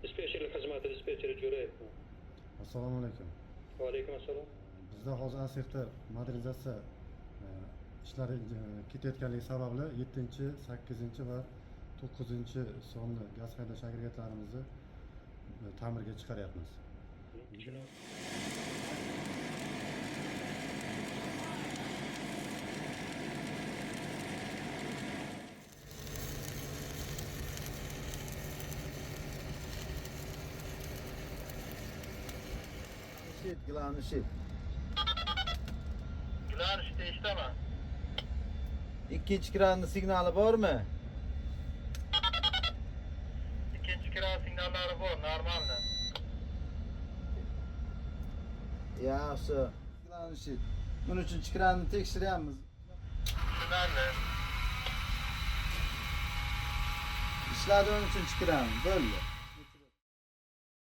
Dispetcherlik xizmati dispetcheri Jo'rayevman. Assalomu alaykum. Va alaykum assalom. Bizda hozir ASFda modernizatsiya ishlari ketayotganligi sababli 7, 8 va 9 sonli gaz haydash agregatlarimizni ta'mirga chiqaryapmiz. Щит, главный щит. Gilanishda eshitaman. Ikkinchi kranni signali bormi? Ikkinchi kran signallari bor, normalni. Yaxshi. Главный щит. 13 kranni tekshiryapmiz. Tushunarli. Ishladi 13 kran. Bo'ldi.